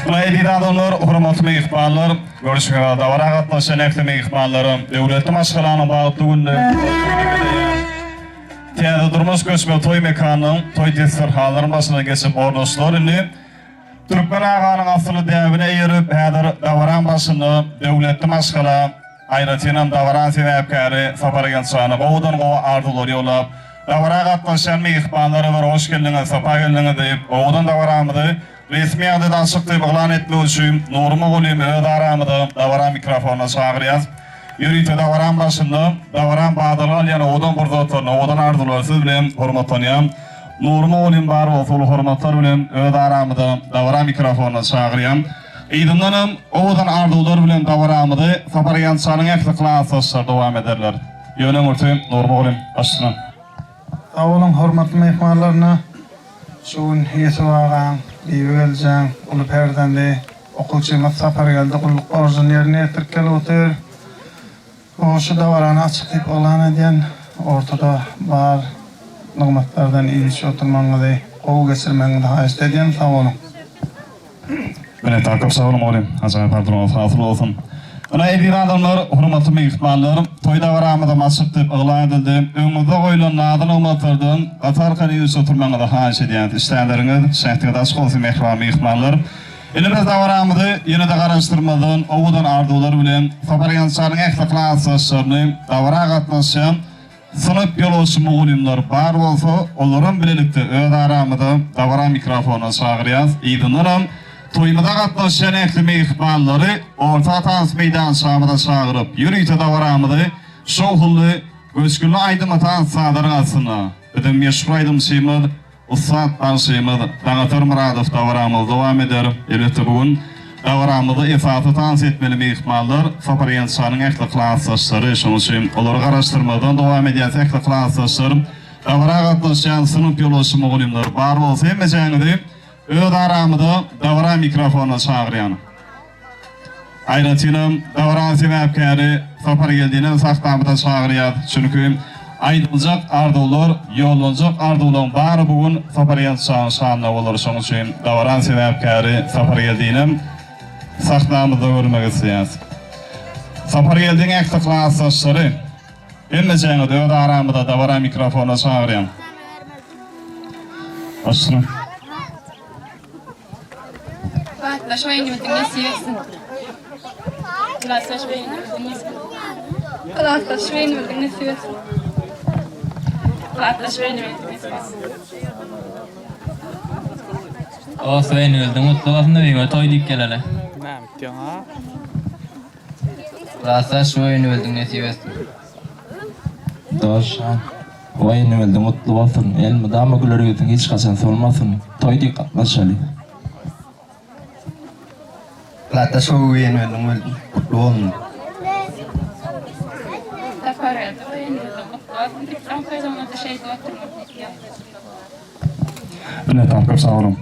Muna eziz adamlar, hormatly myhmanlar, görşüňiz ýaly dabara gatnaşan ähli myhmanlara döwletli maşgalanyň bagtly gününi Täze durmuş göçme toý mekanynyň toý desterhanlaryň başyna geçip ornaşdylar. Indi Türkmen aganyň asylly däbine eýerip, häzir dabaraň başynda döwletli maşgala, aýratynam dabaraň sebäpkäri Sapar Gelçana gowudan-gowy arzuwlary ýollap, dabara gatnaşýan myhmanlara bir hoş geldiňiz, sapa geldiňiz diýip, owadan dabaramyzy resmi ýagdaýda açyk diýip yglan etmek üçin Nury mugallymy öz aramyza dabara mikrofonyna çagyrýas. Ýörite dabaraň başynda dabaraň badalga alýan owadan pursatlaryny, owadan arzuwlary siz bilen hormatlanýan Nury mugallym bar bolsa uly hormatlar bilen öz aramyza dabara mikrofonyna çagyrýan. Yzyndanam owadan arzuwlar bilen dabaramyzy Sapar Ýançanyň ähli klasdaşlary dowam ederler. Ýöne öňürti Nury mugallym başyna. Sag boluň hormatly myhmanlaryna şu gün Ýusup agaň, Bibi geljeň uly perzendi okuwçymyz Sapargeldi gulluk borjuny ýerine ýetirip gelip otyr. O şu dabarany açyk diýip yglan edýän. Ortada bar nygmatlardan iýip-içip oturmagyňyzy, gowy geçirmegiňizi haýyşt edýän. Sag boluň. Minnetdar köp sag boluň mugallym. Ajaýyp arzuwlaryňyz hasyl bolsun. Ynha eziz adamlar, hormatly myhmanlar, toý dabaramyzam açyk diýip yglan edildi. Öňüňizde goýlan nazy-nygmatlardan gaty arkaýyn iýip-içip oturmagyňyzy haýyş edýäris. Işdäleriňiz, şähdiňiz açyk bolsun mähriban myhmanlar. Indi biz dabaramyzy ýene-de garaşdyrmazdan owadan arzuwlar bilen Sapar Ýançanyň ähli klasdaşlaryny dabara gatnaşýan Synp ýolbaşçy mugallymlar bar bolsa, olaram bilelikde öz aramyza dabara mikrofonyna çagyrýas. Yzyndanam toýumyza gatnaşýan ähli myhmanlary orta tans meýdançamyza çagyryp, ýörite dabaramyzy şowhunly, göçgünli aýdyma tans sazlaryň astynda biziň meşhur aýdymçymyz Ussat bagşymyz Daňatar Myradow dabaramyzy dowam eder. Elbetde bu gün dabaramyzda esasy tans etmeli myhmanlar Sapar Ýançanyň ähli klasdaşlary, şonuň üçin olary garaşdyrmazdan dowam edýäs ähli klasdaşlar, dabara gatnaşýan synp ýolbaşçy mugallymlar bar bolsa hemmejäňizi öz aramyza dabara mikrofonyna çagyrýan. Aýratynam, dabaranyň sebäpkäri Sapargeldinem sahnamyza çagyrýas. Çünki, aýdyljak arzuwlar, ýollanjak arzuwlaryň bary bu gün Sapargeldi şanyň şanyna bolar. Şonuň üçin dabaranyň sebäpkäri Sapargeldinem sahnamyzda görmek isleýäs. Sapargeldiň ähli klasdaşlary, hemmejäňizi öz aramyza dabara mikrofona çagyrýan. Başla. Klasdaş oýunymyzyň nesip etsin. Klasdaş oýunymyzyň nesip Klasdaş oýunymyzyň nesip etsin. Klasdaş oýunymyzyň nesip etsin. Dost oýunymyzyň gutly bolsun öýüňe toý diýip geleli. Näme etýäň a? Klasdaş oýunymyzyň nesip etsin. Dost oýunymyzyň gutly bolsun. Elmydama güler ýüzüň hiç haçan solmasyn. Toý diýip gatnaşaly. Klasdaş oýunymyzyň gutly bolsun. Sapargeldi oýunymyzyň gutly bolsun. Diplom toýlamada şeýdip oturmak diýip ýazdy. Minnetdar köp sag boluň.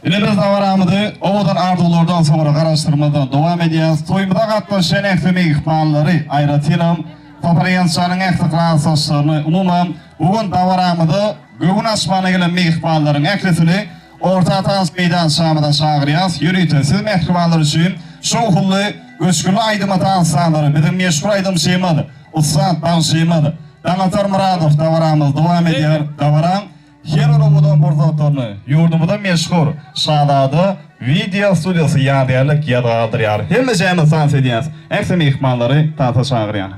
Ine biz dabaramyzy owadan arzuwlardan soňra garaşdyrmazdan dowam edýäs. Toýumyza gatnaşýan ähli myhmanlary, aýratynam Sapar Ýançanyň ähli klasdaşlaryny, umuman bu gün dabaramyza göwün açmana gelen myhmanlaryň ählisini orta tans meýdançamyza çagyrýas. Ýörite siz mähribanlar üçin şowhunly, göçgünli aýdyma tans sazlary biziň meşhur aýdymçymyz, ussat bagşymyz Daňatar Myradow dabaramyz dowam edýär. Dabaraň her bir owadan pursatlaryny ýurdumyzda meşhur Şazada wideo studiýasy ýadygärlik ýazga galdyrýar. Hemmejämiz tans edýäs. Ähli myhmanlary tansa çagyrýan.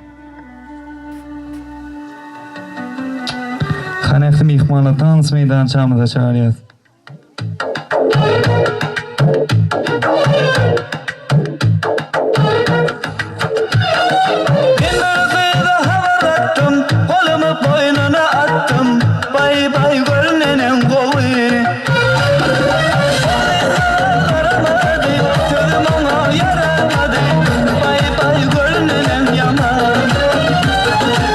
Hany ähli myhmanlary tans meýdançamyza çagyrýas. Men bir gyza habar gatdym, Golumy boýnuna atdym, Baý baý gör neneň gowy. Ol gyz maňa garamady, Sözüm oňa ýaramady, Baý baý gör neneň ýaman.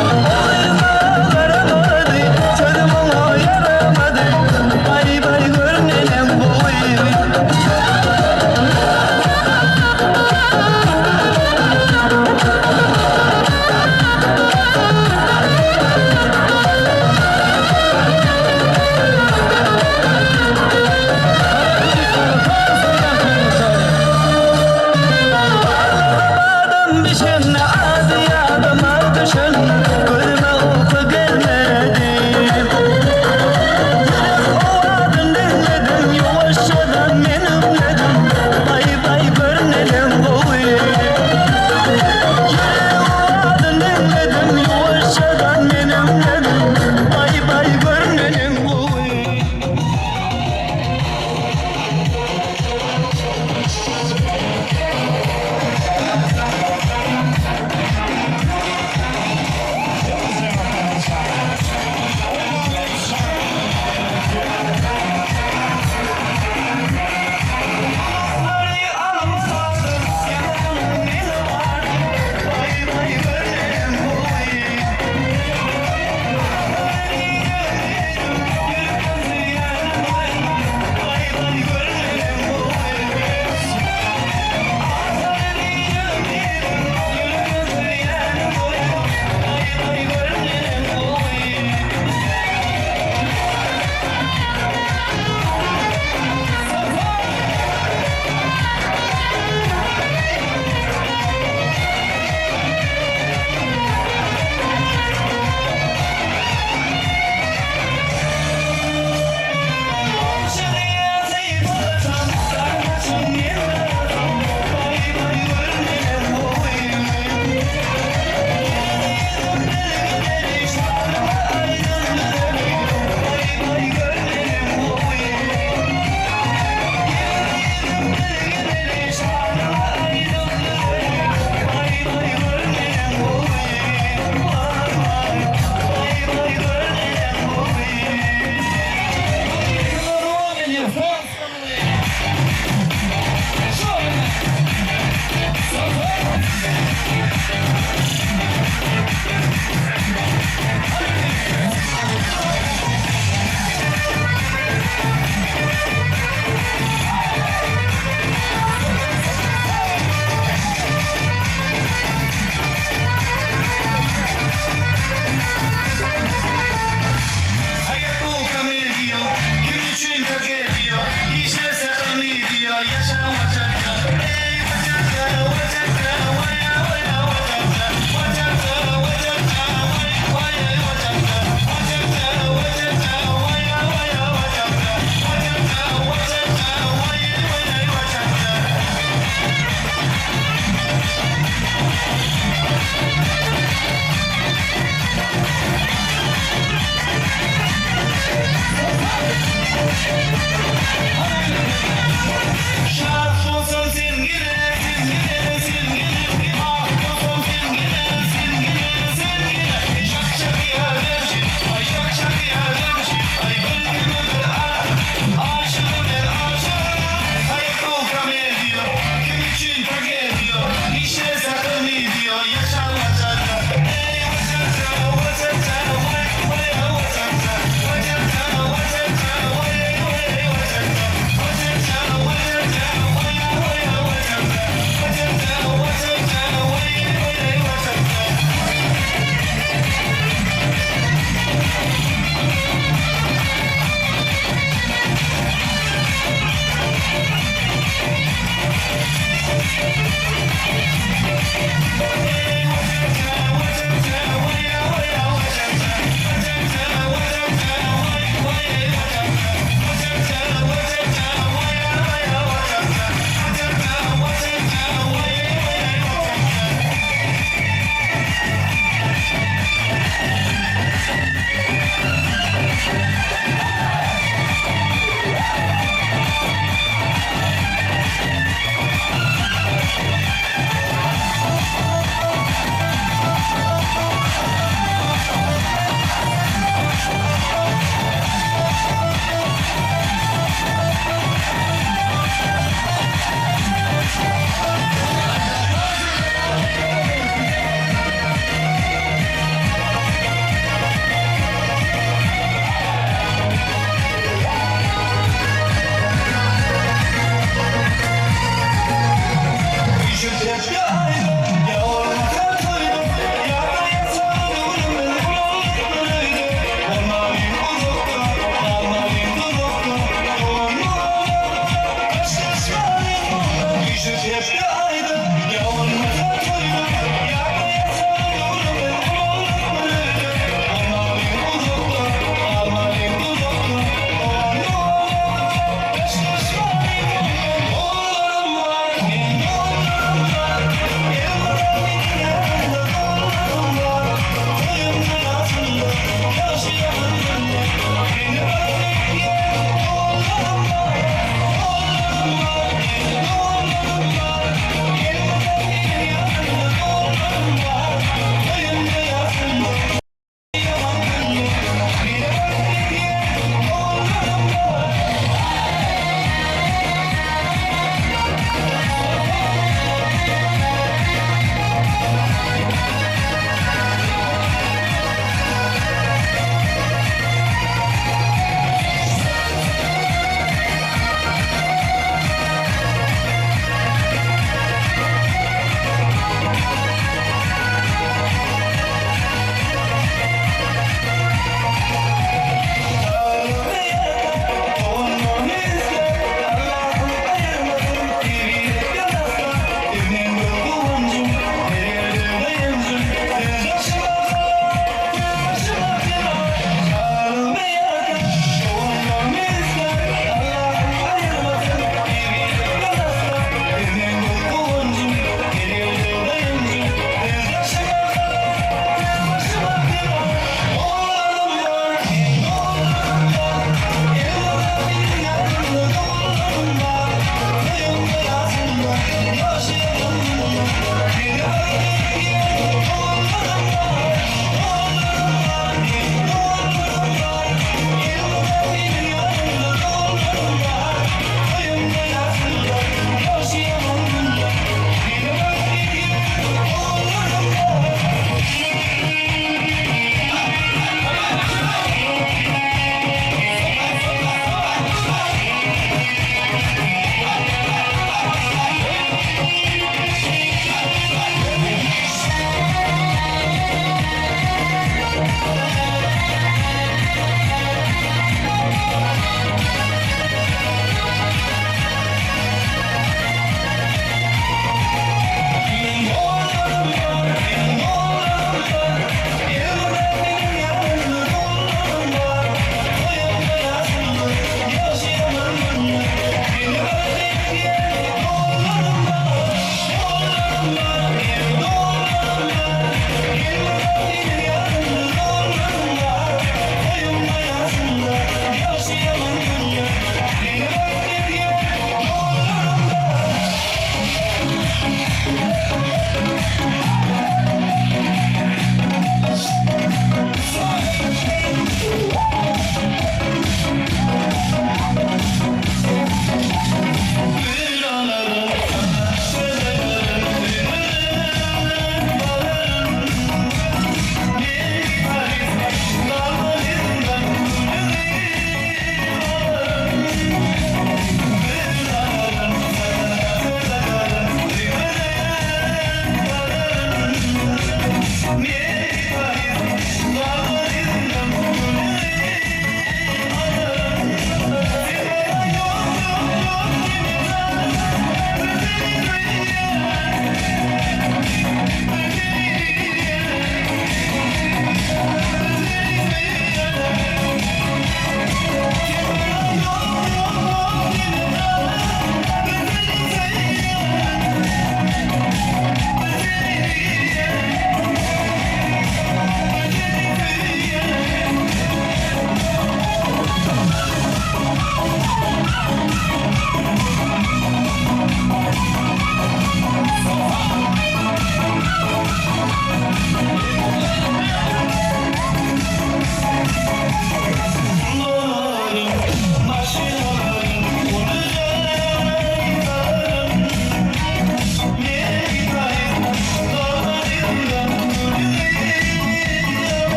Ol gyz maňa garamady, Sözüm oňa ýaramady, Baý baý gör neneň gowy.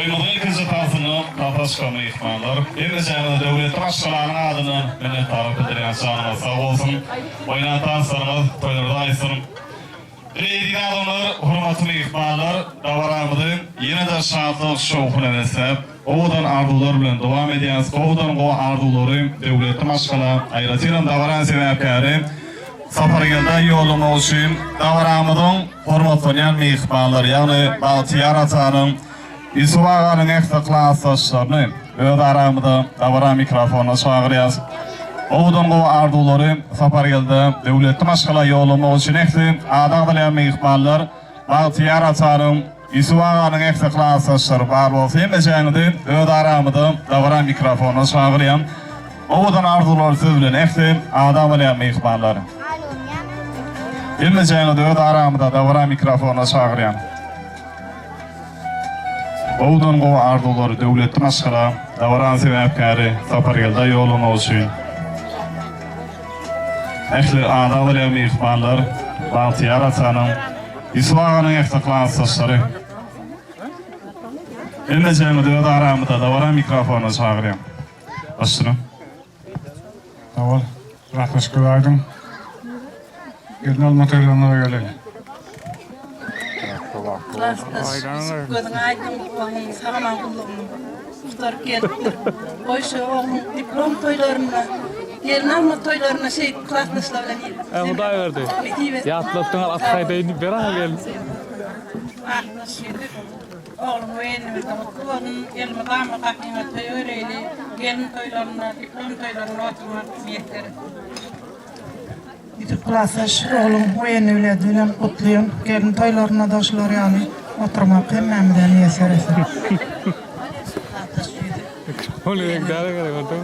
Toýumyzyň ilkinji tansynda tasa çykan myhmanlar, hemmejäňize döwletli maşgalanyň adyndan minnetdarlyk bildirýän janyňyz sag bolsun, oýnan tanslaryňyz toýlarda aýtsyn. Ine eziz adamlar, hormatly myhmanlar, dabaramyzy ýene-de şatlyk şowhuna besläp, owadan arzuwlar bilen dowam edýäris. Gowudan gowy arzuwlary döwletli maşgala, aýratynam dabaranyň sebäpkäri Sapargeldä ýollamak üçin dabaramyzyň hormatlanýan myhmanlary, ýagny Bagtyýar atanyň, Ýusup aganyň ähli klasdaşlaryny öz aramyza dabara mikrofonyna çagyrýas. Gowudan gowy arzuwlary Sapargeldä, döwletli maşgala ýollamak üçin ähli ady agzalýan myhmanlar Bagtyýar atanyň, Ýusup aganyň ähli klasdaşlary bar bolsa hemmejäňizi öz aramyza dabara mikrofonyna çagyrýan. Owadan arzuwlar siz bilen ähli ady agzalýan myhmanlar. Hemmejäňizi öz aramyza dabara mikrofonyna çagyrýan. Gowudan gowy arzuwlary döwletli maşgala dabaranyň sebäpkäri Sapargeldä ýollamak üçin ähli ady agzalýan myhmanlar Bagtyýar atanyň, Ýusup aganyň ähli klasdaşlary. Hemmejäňizi öz aramyzda dabara mikrofonyna çagyrýan. Başyna. Sag bol. Rahatlaş göz aýdyň. Gelin alma toýlaryňyza geleli. Klasdaş gözüň aýdyň ogluň sag-aman gullugyny gutaryp gelipdir. Goý şu ogluň diplom toýlarynda, gelin alma toýlarynda şeýdip klasdaşlar bilen ýygnanyp. Hudaýberdi. Ýatlatdyňyz at haýdaýyn diýip ber-a gelin. Klasdaş ýigit. Ogluň weýenimizde gutly bolsun, elmydama gapyňa toý bereýli, gelin toýlarynda, diplom toýlarynda oturmak miýesser etsin. Ýüzük klasdaş ogluň weýennibiledi bilen gutlyýyn, gelin toýlarynda-da şular ýaly oturmak hemmämize miýesser etsin. Klasdaş ýüzük. Mikrofon gerek däl gerek otur.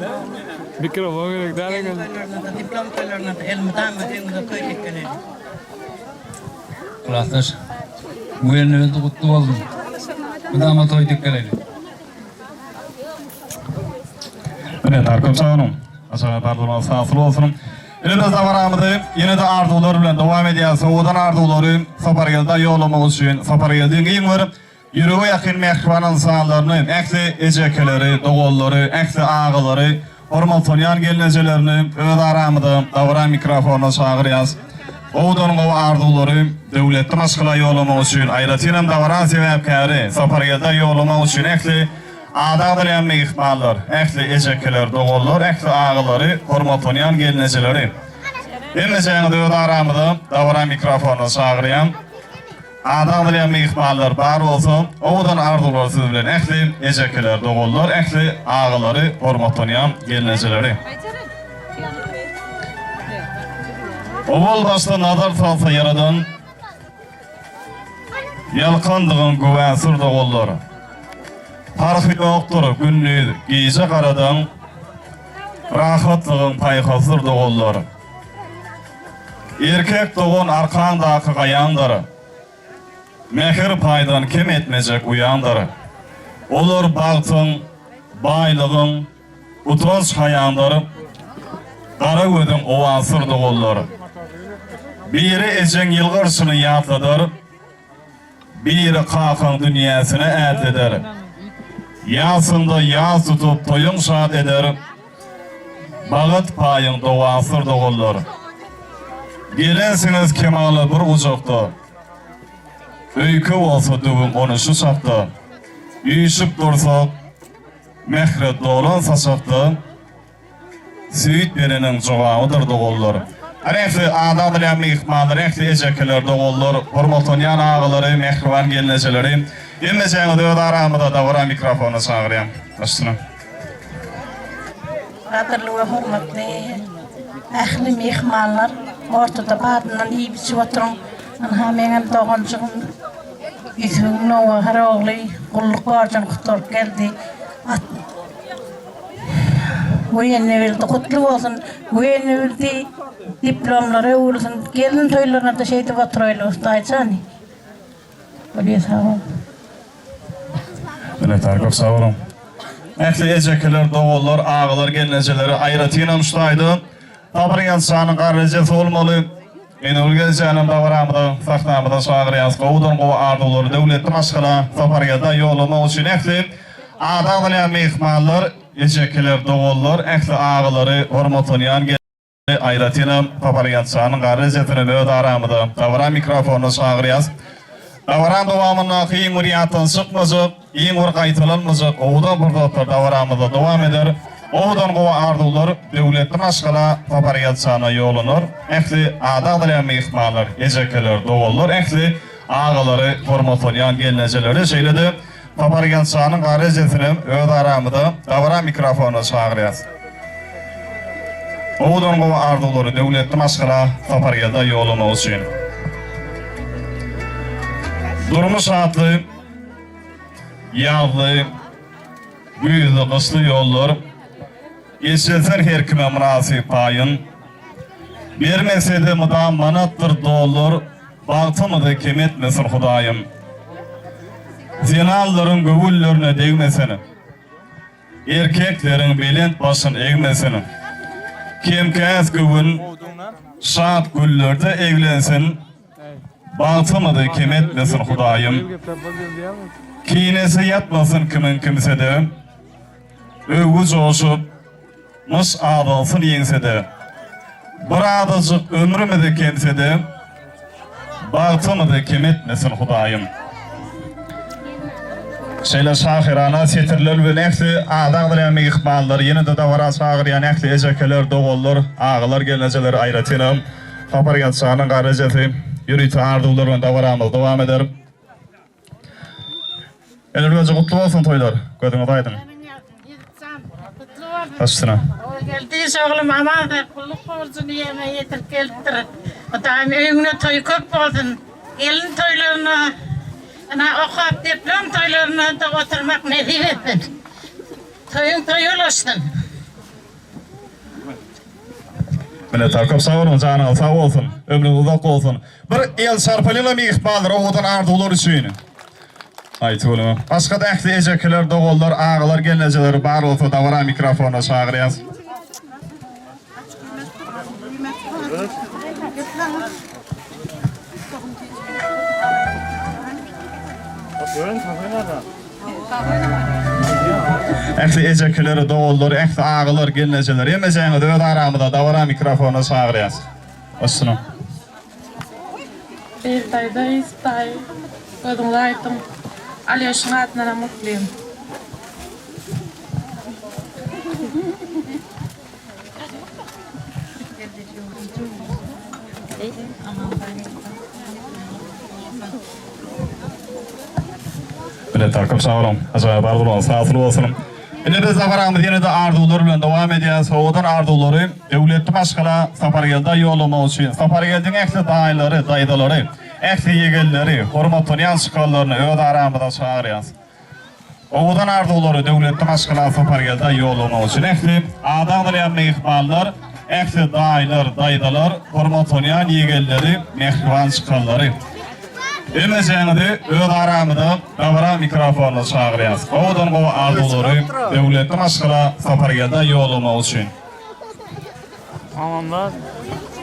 Mikrofon gerek däl Gelin toýlarynda-da, diplom toýlarynda-da elmydama öňüňize toý dikeleýli. Klasdaş, bu gelnimiz gutly bolsun. Mydama toý dik geleli. Minnetdar köp sag boluň. Ajaýyp arzuwlaryňyz hasyl bolsun. Ine biz dabaramyzy ýene-de arzuwlar bilen dowam edýäris. Owadan arzuwlary Sapargeldä ýollamak üçin Sapargeldiň iň bir Ýürege ýakyn mähriban ynsanlaryny, ähli ejekeleri, doganlary, ähli agalary, hormatlanýan gelnejelerini öz aramyza dabara mikrofonyna çagyrýas. Gowudan gowy arzuwlary döwletli maşgala ýollamak üçin, aýratynam dabaraň sebäpkäri Sapargeldä ýollamak üçin ähli ady agzalýan myhmanlar, ähli ejekeler, doganlar, ähli agalary, hormatlanýan gelnejeleri. Hemmejäňizi öz aramyza dabara mikrofonyna çagyrýan. Ady agzalýan myhmanlar bar bolsa, owadan arzuwlar siz bilen ähli ejekeler, doganlar, ähli agalary, hormatlanýan gelnejeleri. Owal başda nazar salsa Ýaradan, Ýalkandygyň güwäsir doganlar. Parhy ýokdur gündiz, gije garadan, Rahatlygyň paýhasdyr doganlar. Erkek dogan arkaňdaky gaýaňdyr. Mähir paýdan kem etmejek uýaňdyr. Olar bagtyň, baýlygyň, utanç-haýaňdyr. Gara gözüň owasyr doganlar. Biri ejeň ýylgyrşyny ýatladar. Biri kakaň dünýäsine ätleder. Ýasyňda ýas tutup toýuň şat eder. Bagyt paýyň dowasyr doganlar. Gelensiňiz kemala bir gujakda. Öýke bolsa döwüň ony şu çakda. Üýşüp dursak mähre dolan saçakda. Süýt bereniň jogabydyr doganlar. Ähli ady agzalýan myhmanlar, ähli ejekeler, doganlar, hormatlanýan agalary, mähriban gelnejeleri, hemmejäňizi öz aramyza dabara mikrofonyna çagyrýan. Başyna. Gadyrly we hormatly ähli myhmanlar, ortada badyndan iýip-içip oturyň. Ynha meňem doganjygym Ýusubyň nowbahar ogly gulluk borjuny gutaryp geldi. At Weýennebildi gutly bolsun. Weýennebildi diplomlara öwrülsin. Gelin toýlaryna-da şeýdip oturaýly Hudaýjan. Bolýa sag bol. Minnetdar köp sag boluň. Ähli ejekeler, doganlar, agalar, gelnejeleri aýratynam şu taýda Sabyr Ýansanyň garry ejesi bolmaly. Enegül geljenem dabaramyza, sahnamyza çagyrýas. Gowudan gowy arzuwlary döwletli maşgala Sapargeldä ýollamak üçin ähli ady agzalýan myhmanlar, ejekeler, doganlar, ähli agalary hormatlanýan Aýratynam Sapargeltjanyň garry ejesinem öz aramyza dabara mikrofonyna çagyrýas. Dabaraň dowamyndaky iň bir ýatdan çykmajak, iň bir gaýtalanmajak owadan pursatlar dabaramyzda dowam eder. Owadan gowy arzuwlar döwletli maşgala Sapargeltjana ýollanar. Ähli ady agzalýan myhmanlar, ejekeler, doganlar, ähli agalary hormatlanýan gelnejeleri, şeýle-de Sapargeltjanyň garry ejesinem öz aramyza dabara mikrofonyna çagyrýas. Gowudan gowy arzuwlary döwletli maşgala Sapargeldä ýollamagy üçin. Durmuş atly ýazly, güýzli, gyşly ýollar Eçilsin her kime mynasyp paýyn. Bermese-de mydam manatdyr dollar Bagtymyzy kem etmesin Hudaýym. Zenanlaryň göwünlerine degmesin. Erkekleriň belent başyn egmesin. Kem-käs göwün şat güllerde eglensin. Bagtymyzy kem etmesin Hudaýym. Kinesi ýatmasyn kimiň kimsede. Öwgi joşup, myş azalsyn ýeňsede. Bir azajyk ömrümizi kemsede, Bagtymyzy kem etmesin Hudaýym. Şeýle şahyrana setirler bilen ähli ady agzalýan myhmanlary, ýene-de dabara çagyrýan ähli ejekeler, doganlar, agalar, gelnejeler aýratynam Sapargeldi şanyň garry ejesi ýörite arzuwlar bilen dabaramyz dowam eder. Elbirje gutly bolsun toýlar. Gözüňiz aýdyň. Baş üstüne. Geldiş oglum aman sag gulluk borjuny ýerine ýetirip gelipdir. Hudaýym öýüňde toý köp bolsun. Gelin toýlaryna, ynha okap diplom toýlaryna-da oturmak nesip etsin. Toýuň toýa ulaşsyn. Minnetdar köp sag boluň janyňyz sag bolsun ömrüňiz uzak bolsun bir el çarpalyňla myhmanlar owadan arzuwlar üçin Aý tüweleme başgada ähli ejekeler doganlar agalar gelnejeler bar bolsa dabara mikrofona çagyrýas. Ähli ejekeleri, doganlary, ähli agalar, gelnejeleri hemmejeňizi öz aramyza dabara mikrofona çagyrýas. Başyna. Beýik daýza, Ýusup daýy, gözüňiz aýdyň. Alýoşyň adyndanam gutlyn. Biletler köp sag boluň. Ajaýyp arzuwlaryňyz hasyl bolsun. Indi biz dabaramyzy ýene-de arzuwlar bilen dowam edýäris. Owadan arzuwlary döwletli maşgala Sapargeldä ýollamak üçin Sapargeldiň ähli daýylary, daýzalary, ähli ýegenleri, hormatlanýan çykanlaryny öz aramyza çagyrýas. Owadan arzuwlary döwletli maşgala Sapargeldä ýollamak üçin ähli ady agzalýan myhmanlar, ähli daýylar, daýzalar, hormatlanýan ýegenleri, mähriban çykanlary. Hemmejeňizi öz aramyza dabara mikrofonyna çagyrýas. Gowudan gowy arzuwlary döwletli maşgala Sapargeldä ýollamak üçin.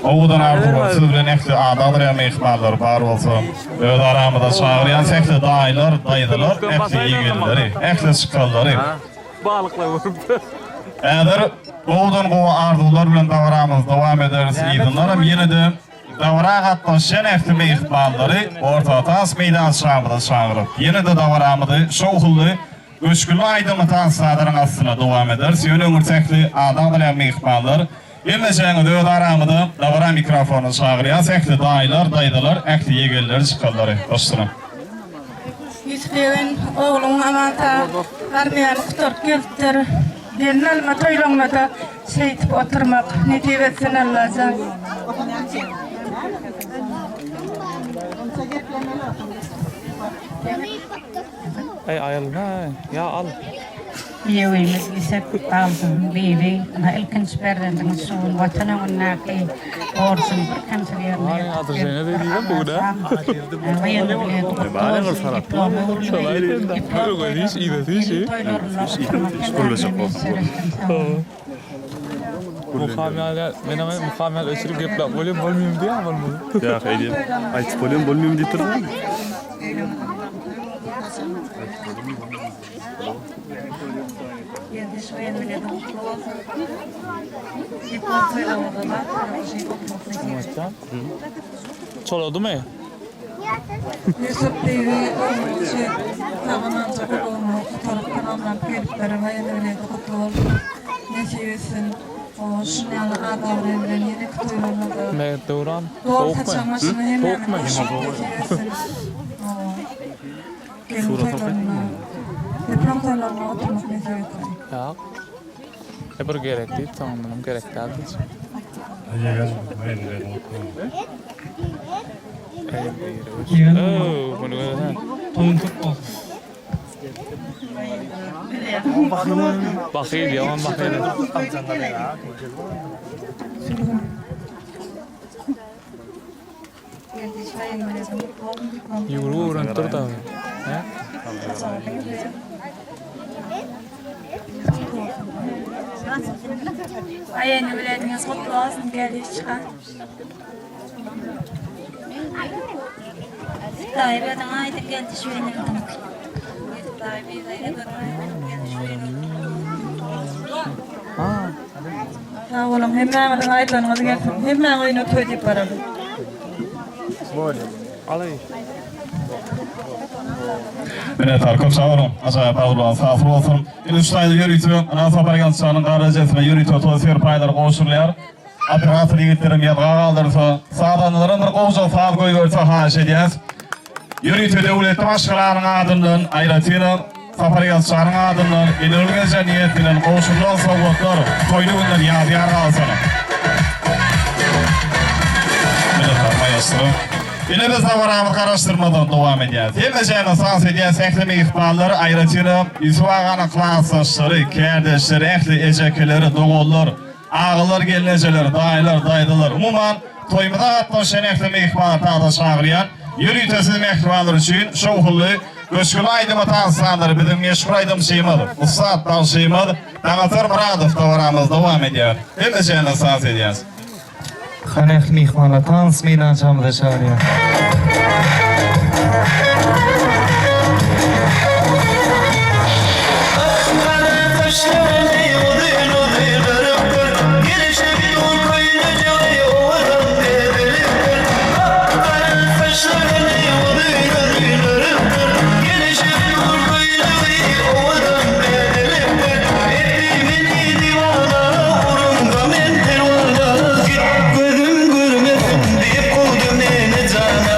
Owadan arzuwlar siz bilen ähli ady agzalýan myhmanlar bar bolsa öz aramyza çagyrýan ähli daýylar, daýzalar, ähli ýegenleri, ähli çykanlary. Häzir gowudan gowy arzuwlar bilen dabaramyzy dowam ederis yzyndanam ýene-de dabara gatnaşýan ähli myhmanlary orta tans meýdançamyza çagyryp ýene-de dabaramyzy şowhunly Göçgünli aýdymy tans sazlaryň astynda dowam ederis. Ýöne öňürti ähli ady agzalýan myhmanlar, hemmejeňizi öz aramyza dabara mikrofonyna çagyrýas. Ähli daýylar, daýzalar, ähli ýegenleri, çykanlary. Hoşsana. Ýusup ýegen ogluň aman sag armiýany gutaryp gelipdir. Gelin alma toýlaňda-da şeýdip oturmak nesip etsin Allajan. Eý aýalma ýa al. Giýewimiz Ýüsüp Baldyzyň bibi, ynha ilkinji perzendiňiz şu gün Watan öňündäki borjuny birkemsiz ýerine ýetirip gelipdir. Waýenni bileti gutly bolsun, diplom öwrüldi, diplom toýlarynda, gelin toýlarynda oturmak hem ähli miýesser etsin. Sag boluň. Mukam ýaly, men hem mukam ýaly öçürip gepläp bolýar, bolmaýar diýýän bolmaly. Ýa, eýdip. Aýtyp bolýar, bolmaýar diýip durdyň. Çoladymy? Ýusup bibi ogulçy sag-amanja gullugyny gutaryp tamamlap gelipdir. Waýene bilen gutly bolsun. Nesip etsin. Şuny ýaly at-abraý bilen ýeneki toýlarynda-da Meger Döwran doly sowukmy? saçagyň başynda hemmämizi Sowukmy? duşmak nesip etsin. Gelin toýlarynda, diplom toýlarynda oturmak nesip etsin. Ýok. E bir gerek diýip, soňundanam gerek däl diýjek. Toýun kutly bolsun. Bahyl, ýaman bahyl. Ýüwrüp öwrenip dur da. Hä? Aýany bilediňiz gutly bolsun geldi çykan. Daýy berdiň aýdyň geldi şu Daýy Sag boluň, hemmäňiziň aýdylanyňyz gelsin. Hemmäň öýüne toý diýip baraly. Minnetdar köp sag boluň. Ajaýyp arzuwlaryňyz hasyl bolsun. Indi şu taýda ýörite Ynam Sapar Ýalçynyň garry ejesine ýörite toý serpaýlary gowşurylýar. Operator ýigitlerim ýazga galdyrsa, sazandalaram bir gowja saz goýberse haýyş edýäs. Ýörite döwletli maşgalanyň adyndan, aýratynam Sapar Ýazçanyň adyndan Enegül gelje niýet bilen gowşurylan sowgatlar toýly günden ýadygär galsyn. Minnetdar maestro. Ine biz dabaramyzy garaşdyrmadan dowam edýäs. Hemmejäni tans edýäs ähli myhmanlar, aýratynam Ýusup aganyň klasdaşlary, kärdeşleri, ähli ejekeleri, doganlar, Agalar, gelnejeler, daýylar, daýzalar, umuman, toýumyza gatnaşýan ähli myhmany tagta çagyrýan. Ýörite siz mähribanlar üçin şowhunly, göçgünli aýdyma tansanlary biziň meşhur aýdymçymyz, ussat bagşymyz Daňatar Myradow dabaramyzy dowam edýär. Hemmeçäni tans edýäs. Hany ähli myhmanlar tans meýdançamyza çagyrýar. Gara saçlaryny uzyn-uzyn gyrypdyr, Gelişip dur köýnejigi owadan bezilipdir. Gara saçlaryny uzyn-uzyn gyrypdyr, Gelişip dur köýnegi owadan bezilipdir. Etdi meni diwana, ugrunda men perwana, Git gözüm görmesin diýip kowdy meni jana.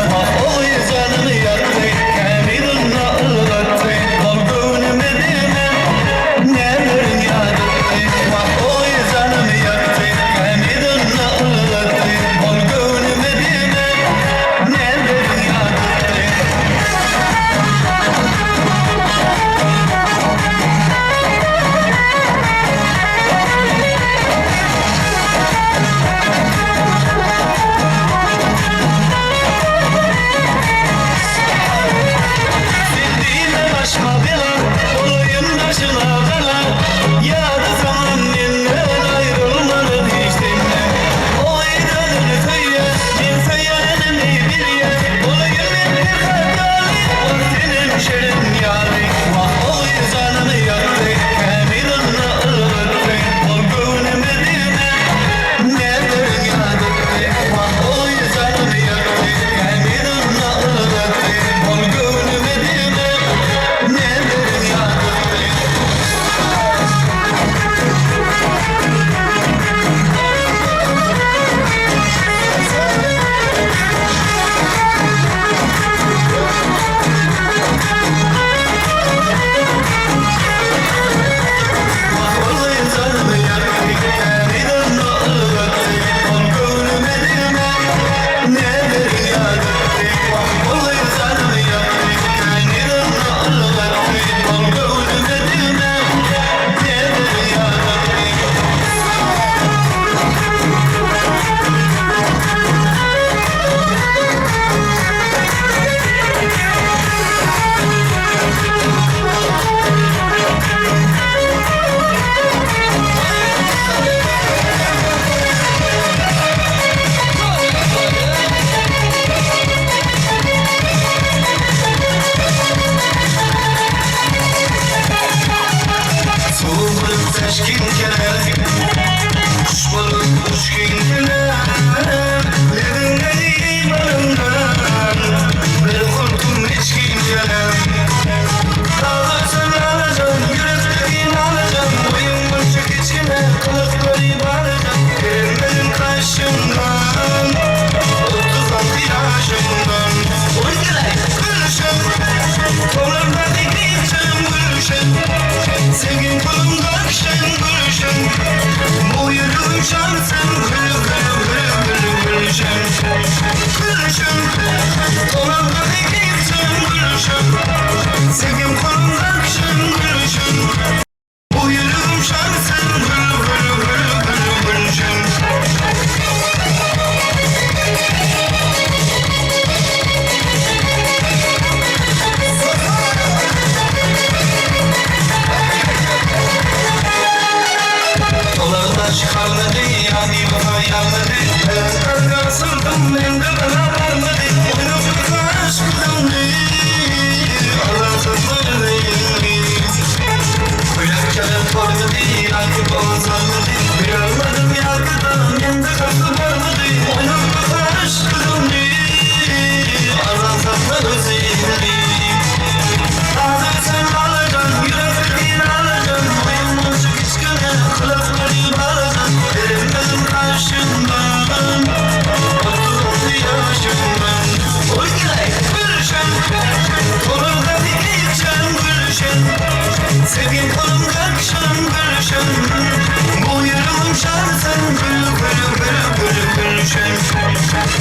şar sen gül gül gül gül gülşen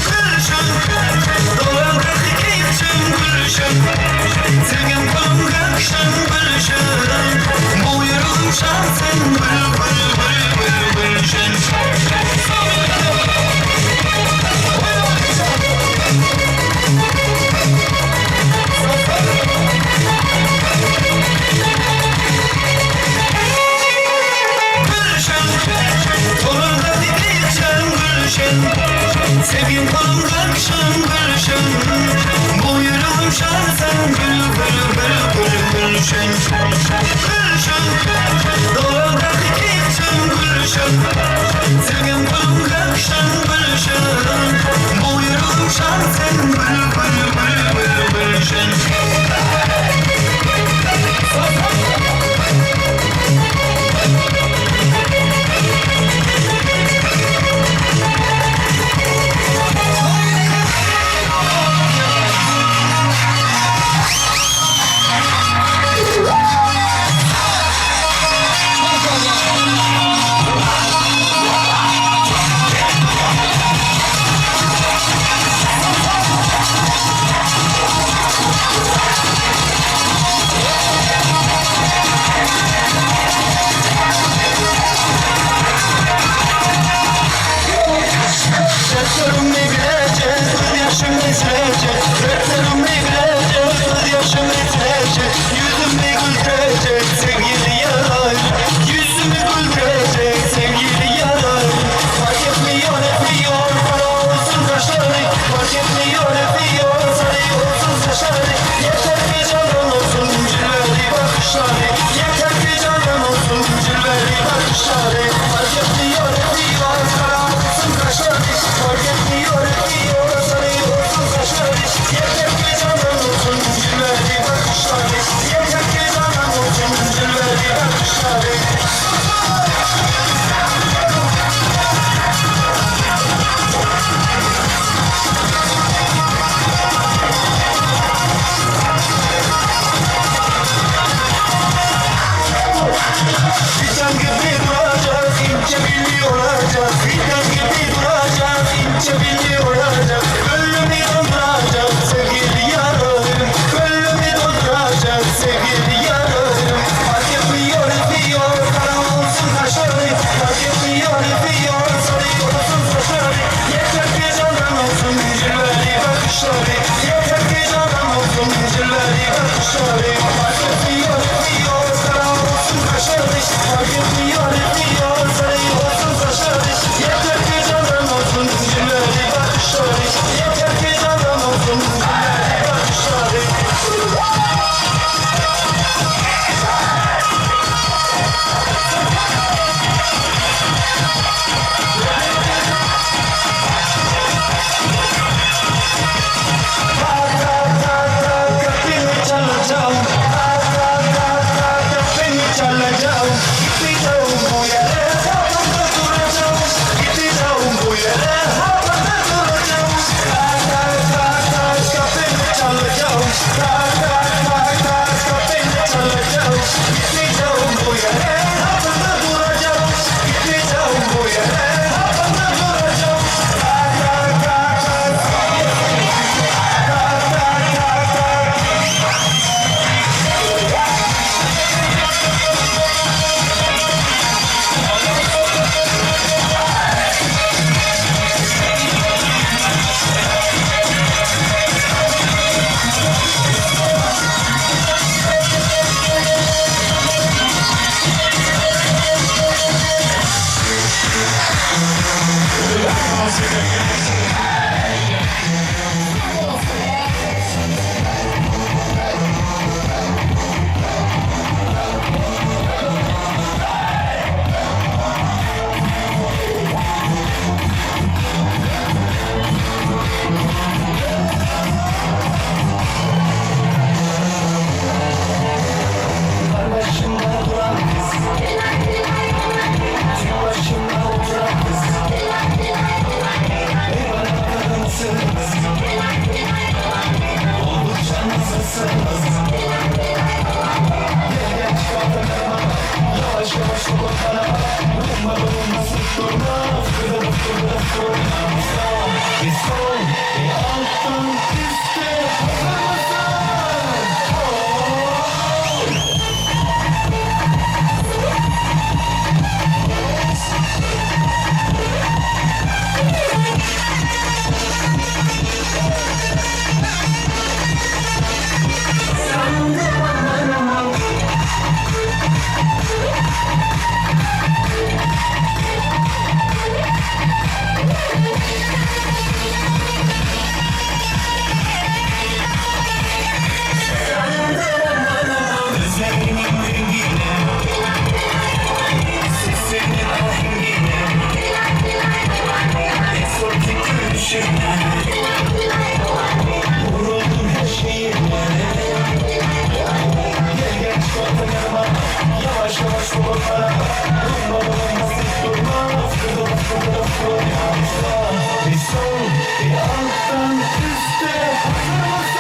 Gülşen Dolan keyifçen gülşen Sevgim kolum kakşan gülşen Bu yüreğim şar sen gül gül gül gül gülşen Gülşen Kolumda dikilçen gülşen Sevgim kolumda akşam gülşen Bu yüreğim şarsen gül gül gül gül gülşen Gülşen Dolanda dikilçen gülşen Sevgim kolumda akşam gülşen Bu yüreğim şarsen gül gül gül gül gülşen Dertlerim ne bilecek, gözyaşım bitirecek Dertlerim ne bilecek, gözyaşım bitirecek Yüzümü güldürecek sevgili yar Yüzümü güldürecek sevgili yar Fark etmiyor etmiyor, para olsun kaşları Fark etmiyor etmiyor, sarı olsun saçları Yeter ki canan olsun cilveli bakışları Yeter ki canan olsun cilveli bakışları Fark etmiyor etmiyor, kara olsun kaşları Fark etmiyor etmiyor, sarı olsun saçları Yeter ki canan olsun cilveli bakışları Yeter ki canan olsun cilveli bakışları Fidan gibi duracak, ince belli olacak. Fidan gibi duracak, ince belli olacak. Gönlümü donduracak sevgili yarım. Gönlümü donduracak sevgili yarım. Fark etmiyor etmiyor, kara olsun kaşları. Fark etmiyor etmiyor, sarı olsun saçları. Yeter ki canan olsun cilveli bakışları. Yeter ki canan olsun cilveli bakışları. Fark etmiyor etmiyor, kara olsun kaşları. Fark etmiyor etmiyor, sarı olsun saçları. Yeter ki canan olsun cilveli bakışları. Yeter ki canan olsun cilveli bakışları. Bir sol, bir alttan üste hazır mısın?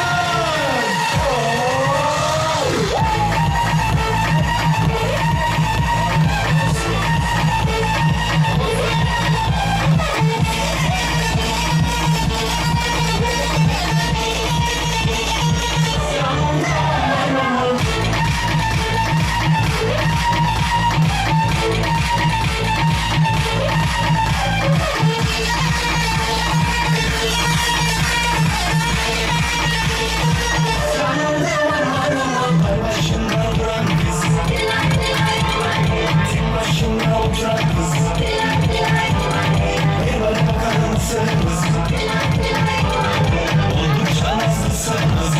Başında duran kız Tek başına oturan kız Bir bak bakalım kız Oldukça nazlısınız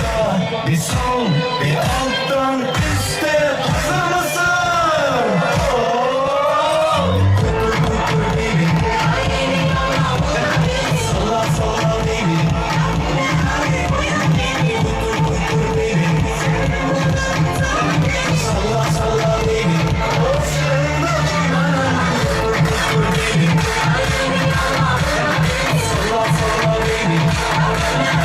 Sağ, Bir sol, bir alttan üste hazır mısın? Oh! Kutur kutur baby Sola sola baby Kutur kutur baby Salla salla baby Kutur kutur baby Salla salla baby Kutur kutur baby Salla salla baby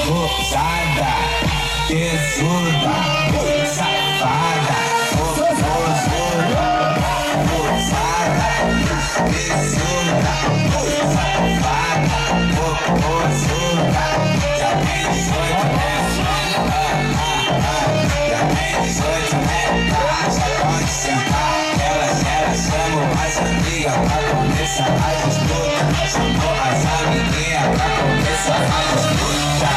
Gozada, tesuda, safada, gostoso. Gozada, tesuda, safada, gostoso. Já tem 18, né? Já tem 18, né? Já pode sentar. Ela, ela chamou as amigas pra começar a disputa. Chamou as amiguinhas pra começar a disputa.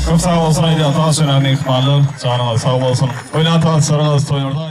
Köp sag bolsun aýdýan tans öýüne myhmanlar. Janyňyz sag bolsun. Oýnan tanslaryňyz toýlarda.